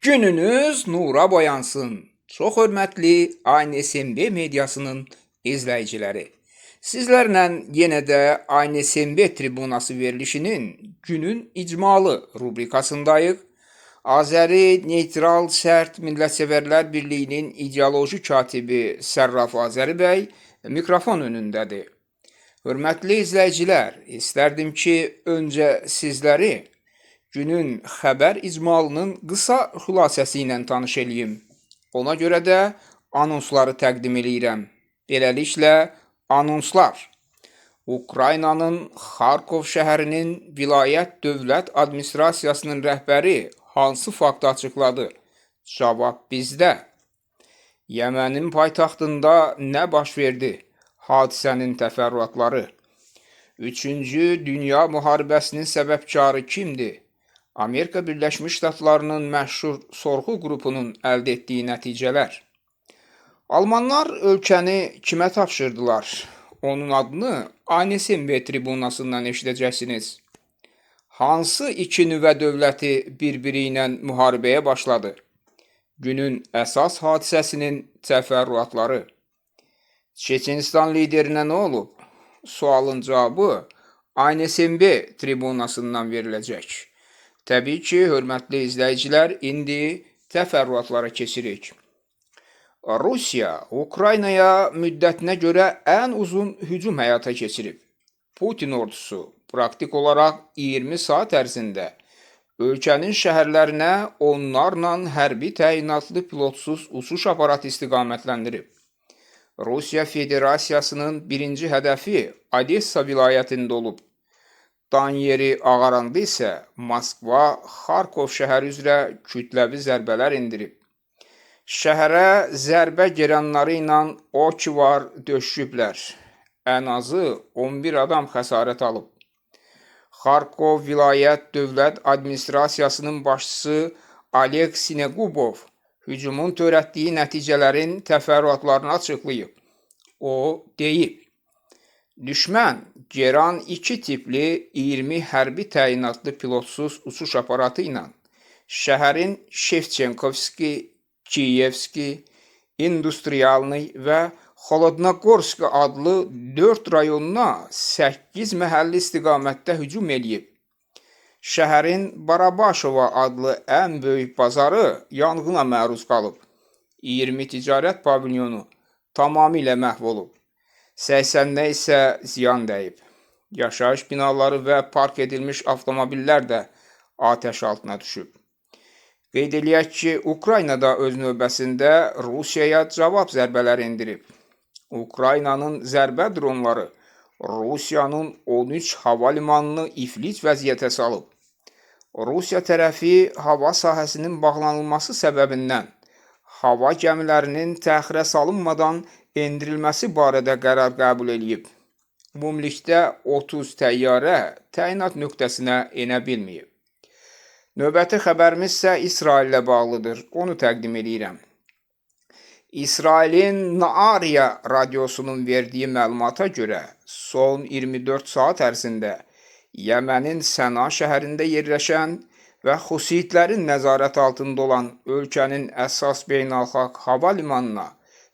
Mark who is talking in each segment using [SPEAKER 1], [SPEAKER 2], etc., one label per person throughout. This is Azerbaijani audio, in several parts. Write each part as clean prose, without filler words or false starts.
[SPEAKER 1] Gününüz nura boyansın. Çox hörmətli ANSMB mediasının izləyiciləri. Sizlərlə yenə də ANSMB tribunası verilişinin günün icmalı rubrikasındayıq. Azəri Neytral Sərt Millətsevərlər Birliyinin ideoloji katibi Sərraf Azəri bəy mikrofon önündədir. Hörmətli izləyicilər, istərdim ki, öncə sizləri günün xəbər icmalının qısa xülasəsi ilə tanış eləyim. Ona görə də anonsları təqdim eləyirəm. Beləliklə, anonslar. Ukraynanın Xarkov şəhərinin vilayət dövlət administrasiyasının rəhbəri hansı faktı açıqladı? Cavab bizdə. Yəmənin paytaxtında nə baş verdi? Hadisənin təfərrüatları. Üçüncü Dünya müharibəsinin səbəbkarı kimdir? Amerika Birləşmiş Ştatlarının məşhur sorğu qrupunun əldə etdiyi nəticələr. Almanlar ölkəni kimə tapşırdılar? Onun adını ANSMB tribunasından eşidəcəksiniz. Hansı iki nüvə dövləti bir-biri ilə müharibəyə başladı? Günün əsas hadisəsinin təfərrüatları. Çeçenistan liderinə nə olub? Sualın cavabı ANSMB tribunasından veriləcək. Təbii ki, hörmətli izləyicilər, indi təfərrüatlara keçirik. Rusiya Ukraynaya müddətinə görə ən uzun hücum həyata keçirib. Putin ordusu praktik olaraq 20 saat ərzində ölkənin şəhərlərinə onlarla hərbi təyinatlı pilotsuz uçuş aparatı istiqamətləndirib. Rusiya Federasiyasının birinci hədəfi Odessa vilayətində olub. Dan yeri ağaranda isə Moskva Xarkov şəhəri üzrə kütləvi zərbələr endirib. Şəhərə zərbə geranları ilə o ki var döşüyüblər. Ən azı 11 adam xəsarət alıb. Xarkov vilayət dövlət administrasiyasının başçısı Oleg Sinegubov hücumun törətdiyi nəticələrin təfərrüatlarını açıqlayıb. O deyib: Düşmən Geran 2 tipli 20 hərbi təyinatlı pilotsuz uçuş aparatı ilə şəhərin Şevçenkovski, Kiyevski, Industrialnıy və Xolodnogorsk adlı 4 rayonuna 8 məhəlli istiqamətdə hücum eləyib. Şəhərin Barabaşova adlı ən böyük bazarı yanğına məruz qalıb. 20 ticarət pavilyonu tamamilə məhv olub. 80-nə isə ziyan dəyib. Yaşayış binaları və park edilmiş avtomobillər də atəş altına düşüb. Qeyd eləyək ki, Ukrayna da öz növbəsində Rusiyaya cavab zərbələri endirib. Ukraynanın zərbə dronları Rusiyanın 13 hava limanını iflic vəziyyətə salıb. Rusiya tərəfi hava sahəsinin bağlanılması səbəbindən hava gəmilərinin təxirə salınmadan endirilməsi barədə qərar qəbul eləyib. Ümumilikdə 30 təyyarə təyinat nöqtəsinə enə bilməyib. Növbəti xəbərimiz isə İsraillə bağlıdır. Onu təqdim eləyirəm. İsrailin Naariya radiosunun verdiyi məlumata görə son 24 saat ərzində Yəmənin Səna şəhərində yerləşən və Xusitlərin nəzarət altında olan ölkənin əsas beynəlxalq hava limanına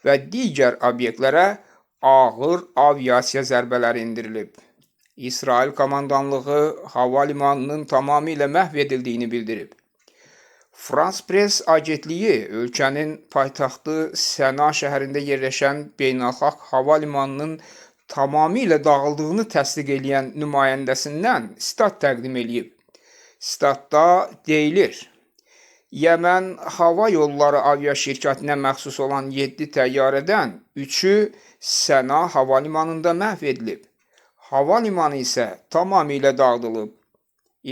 [SPEAKER 1] və digər obyektlərə ağır aviasiya zərbələri endirilib. İsrail komandanlığı hava limanının tamamilə məhv edildiyini bildirib. Frans Press agentliyi ölkənin paytaxtı Səna şəhərində yerləşən beynəlxalq hava limanının tamamilə dağıldığını təsdiq eləyən nümayəndəsindən sitat təqdim eləyib. Sitatda deyilir: Yəmən Hava Yolları aviaşirkətinə məxsus olan 7 təyyarədən 3-ü Səna hava limanında məhv edilib. Hava limanı isə tamamilə dağıdılıb.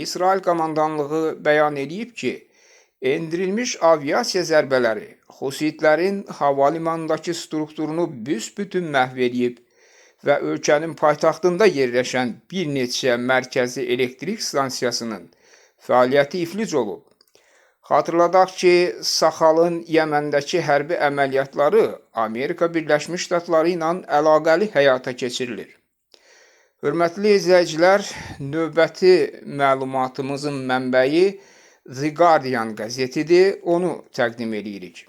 [SPEAKER 1] İsrail komandanlığı bəyan eləyib ki, endirilmiş aviasiya zərbələri Xusitlərin hava limanındakı strukturunu büsbütün məhv eləyib və ölkənin paytaxtında yerləşən bir neçə mərkəzi elektrik stansiyasının fəaliyyəti iflic olub. Xatırladaq ki, Saxalın Yəməndəki hərbi əməliyyatları Amerika Birləşmiş Ştatları ilə əlaqəli həyata keçirilir. Hörmətli izləyicilər, növbəti məlumatımızın mənbəyi The Guardian qəzetidir, onu təqdim edirik.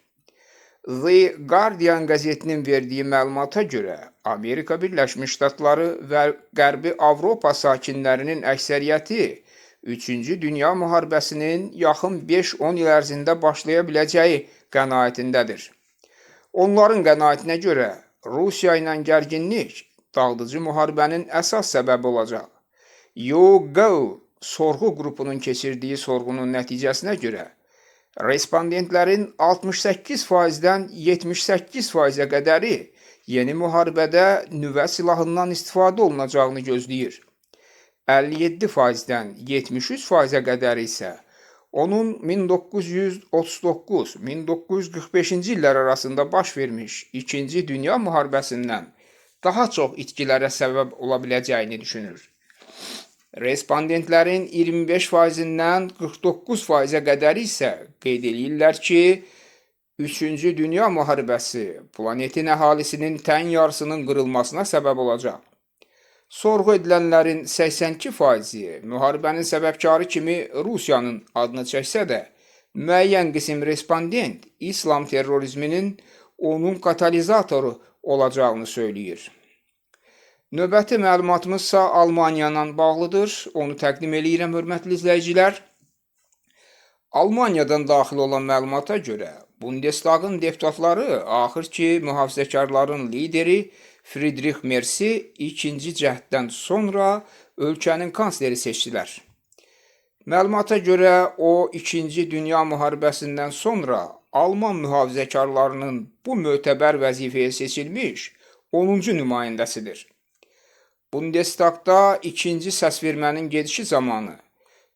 [SPEAKER 1] The Guardian qəzetinin verdiyi məlumata görə Amerika Birləşmiş Ştatları və Qərbi Avropa sakinlərinin əksəriyyəti 3-cü Dünya müharibəsinin yaxın 5-10 il ərzində başlaya biləcəyi qənaətindədir. Onların qənaətinə görə Rusiya ilə gərginlik dağıdıcı müharibənin əsas səbəbi olacaq. YouGov sorğu qrupunun keçirdiyi sorğunun nəticəsinə görə respondentlərin 68%-dən 78%-ə qədəri yeni müharibədə nüvə silahından istifadə olunacağını gözləyir. 57%-dən 73%-ə qədəri isə onun 1939-1945-ci illər arasında baş vermiş İkinci Dünya müharibəsindən daha çox itkilərə səbəb ola biləcəyini düşünür. Respondentlərin 25%-dən 49%-ə qədəri isə qeyd eləyirlər ki, 3-cü Dünya müharibəsi planetin əhalisinin tən yarısının qırılmasına səbəb olacaq. Sorğu edilənlərin 82%-i müharibənin səbəbkarı kimi Rusiyanın adını çəksə də, müəyyən qism respondent İslam terrorizminin onun katalizatoru olacağını söyləyir. Növbəti məlumatımız isə Almaniya ilə bağlıdır. Onu təqdim eləyirəm, hörmətli izləyicilər. Almaniyadan daxil olan məlumata görə Bundestagın deputatları axır ki, mühafizəkarların lideri Friedrich Merzi ikinci cəhddən sonra ölkənin kansleri seçdilər. Məlumata görə o, İkinci Dünya müharibəsindən sonra Alman mühafizəkarlarının bu mötəbər vəzifəyə seçilmiş 10-cu nümayəndəsidir. Bundestagda ikinci səsvermənin gedişi zamanı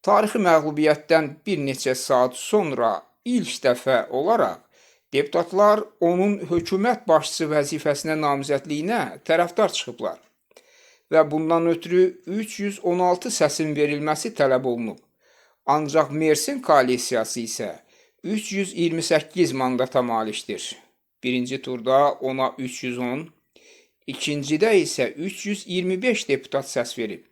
[SPEAKER 1] tarixi məğlubiyyətdən bir neçə saat sonra ilk dəfə olaraq deputatlar onun hökumət başçısı vəzifəsinə namizədliyinə tərəfdar çıxıblar və bundan ötürü 316 səsin verilməsi tələb olunub. Ancaq Mersin koalisiyası isə 328 mandata malikdir. Birinci turda ona 310, ikincidə isə 325 deputat səs verib.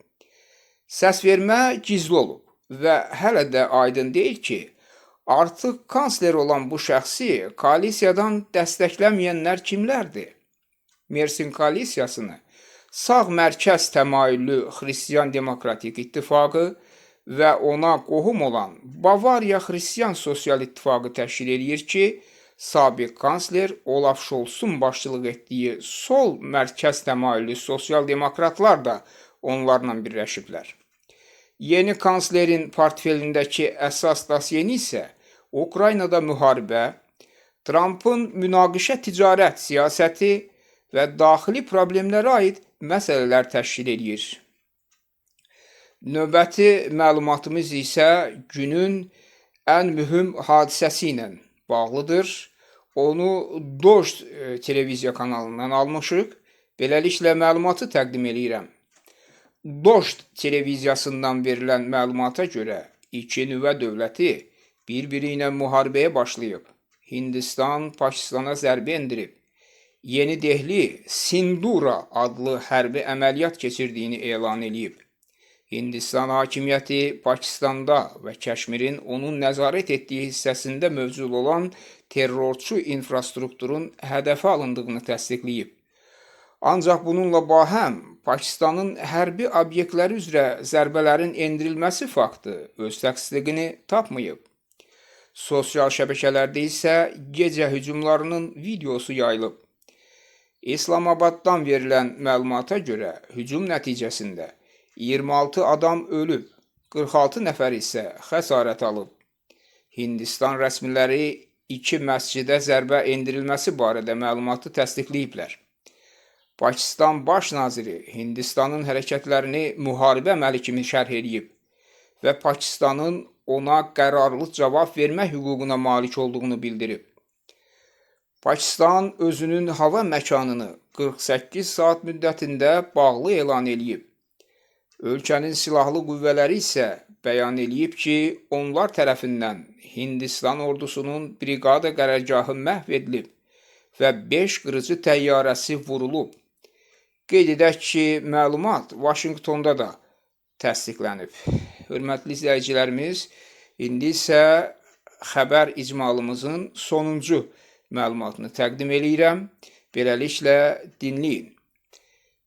[SPEAKER 1] Səs vermə gizli olub və hələ də aydın deyil ki, artıq kansler olan bu şəxsi koalisiyadan dəstəklənməyənlər kimlərdir? Mersin koalisiyasını sağ mərkəz təmayüllü Xristian Demokratik İttifaqı və ona qohum olan Bavariya Xristian Sosial İttifaqı təşkil eləyir ki, sabiq kansler Olaf Scholzun başçılıq etdiyi sol mərkəz təmayüllü sosial demokratlar da onlarla birləşiblər. Yeni kanslerin portfelindəki əsas dosyeni isə Ukraynada müharibə, Trampın münaqişə ticarət siyasəti və daxili problemlərə aid məsələlər təşkil eləyir. Növbəti məlumatımız isə günün ən mühüm hadisəsi ilə bağlıdır. Onu Dojd televiziya kanalından almışıq. Beləliklə məlumatı təqdim eləyirəm. Dojd televiziyasından verilən məlumata görə iki nüvə dövləti bir-biri ilə müharibəyə başlayıb. Hindistan Pakistana zərbə endirib. Yeni Dehli Sindura adlı hərbi əməliyyat keçirdiyini elan eləyib. Hindistan hakimiyyəti Pakistanda və Kəşmirin onun nəzarət etdiyi hissəsində mövcud olan terrorçu infrastrukturun hədəfə alındığını təsdiqləyib. Ancaq bununla bahəm Pakistanın hərbi obyektləri üzrə zərbələrin endirilməsi faktı öz təsdiqini tapmayıb. Sosial şəbəkələrdə isə gecə hücumlarının videosu yayılıb. İslamabaddan verilən məlumata görə hücum nəticəsində 26 adam ölüb, 46 nəfər isə xəsarət alıb. Hindistan rəsmiləri iki məscidə zərbə endirilməsi barədə məlumatı təsdiqləyiblər. Pakistan baş naziri Hindistanın hərəkətlərini müharibə əməli kimi şərh eləyib və Pakistanın ona qərarlı cavab vermə hüququna malik olduğunu bildirib. Pakistan özünün hava məkanını 48 saat müddətində bağlı elan eləyib. Ölkənin silahlı qüvvələri isə bəyan eləyib ki, onlar tərəfindən Hindistan ordusunun briqada qərargahı məhv edilib və 5 qırıcı təyyarəsi vurulub. Qeyd edək ki, məlumat Vaşinqtonda da təsdiqlənib. Hörmətli izləyicilərimiz, İndi isə xəbər icmalımızın sonuncu məlumatını təqdim eləyirəm. Beləliklə dinləyin.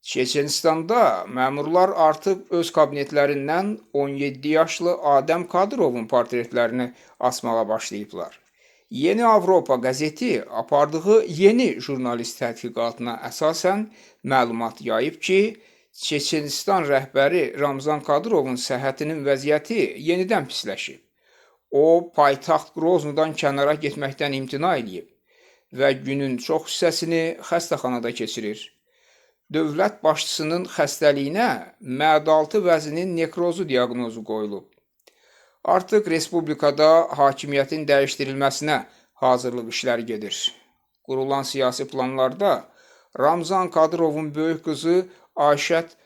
[SPEAKER 1] Çeçenistanda məmurlar artıq öz kabinetlərindən 17 yaşlı Adəm Kadırovun portretlərini asmağa başlayıblar. Yeni Avropa qəzeti apardığı yeni jurnalist tədqiqatına əsasən məlumat yayıb ki, Çeçenistan rəhbəri Ramzan Kadırovun səhhətinin vəziyyəti yenidən pisləşib. O, paytaxt Qroznodan kənara getməkdən imtina eləyib və günün çox hissəsini xəstəxanada keçirir. Dövlət başçısının xəstəliyinə mədalıtı vəzinin nekrozu diaqnozu qoyulub. Artıq respublikada hakimiyyətin dəyişdirilməsinə hazırlıq işləri gedir. Qurulan siyasi planlarda Ramzan Kadırovun böyük qızı Ayşət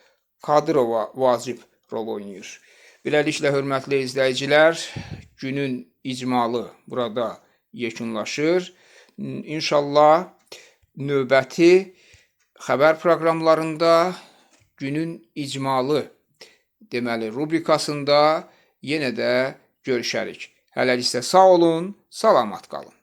[SPEAKER 1] Kadırova vacib rol oynayır. Beləliklə, hörmətli izləyicilər, günün icmalı burada yekunlaşır. İnşallah növbəti xəbər proqramlarında günün icmalı deməli rubrikasında yenə də görüşərik. Hələlik isə sağ olun, salamat qalın.